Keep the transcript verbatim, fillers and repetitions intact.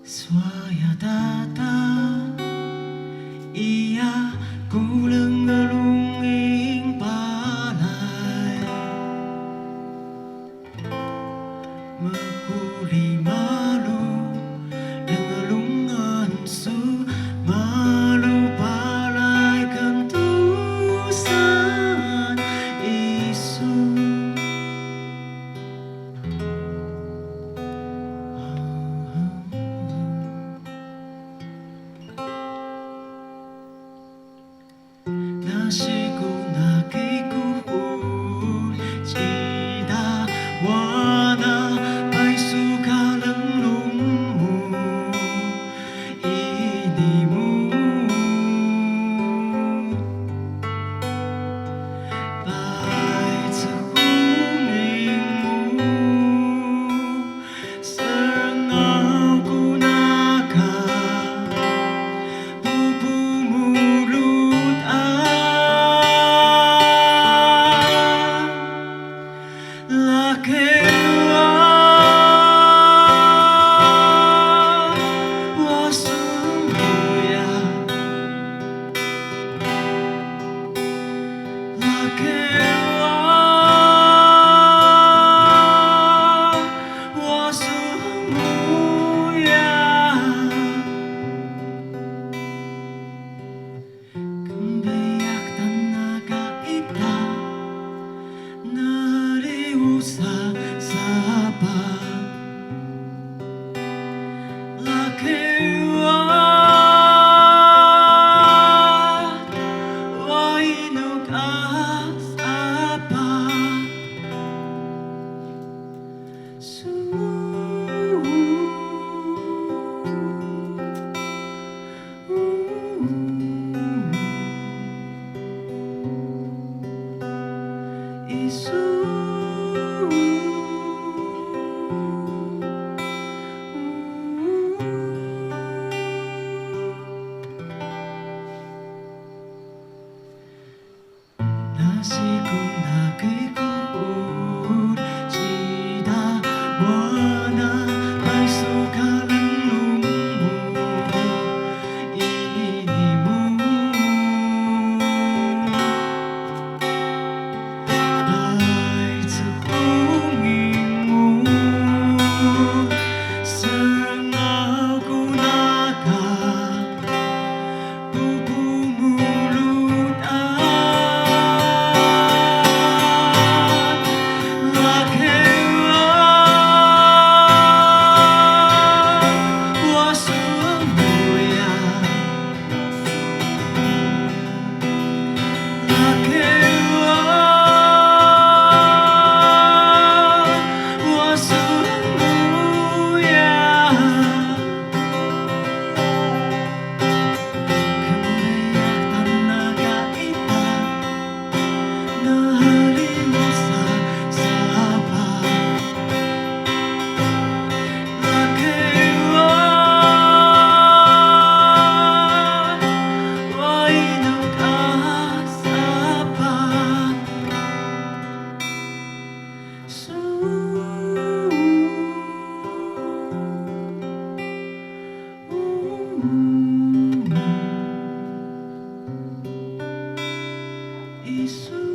Swaya dada, iya ku lnglungun balay. Mquri malu lnglungan su, malu balay kndusan isu. Nasi ku naki ku ul cida wana, pay su ka lnglungun mu ini mu. Pay chungi mu. Sngaw ku naka bubu mu rudan. Laqi wa, wa smuya. Laqi wa, wa smuya. Kmbeyaq tna ka ita, nriyu sa sapah. Laqi wa, wa inu ka sapah. Su. Isu. Nasi ku naki ku ul cida wana, pay su ka lnglungun mu ini mu. Pay chungi mu. Sngaw ku naka bubu mu rudan. Laqi wa, wa smuya. Laqi wa, wa smuya. Kmbeyaq tna ka ita, nriyu sa sapah. Laqi wa, wa inu ka sapah. Su. Isu.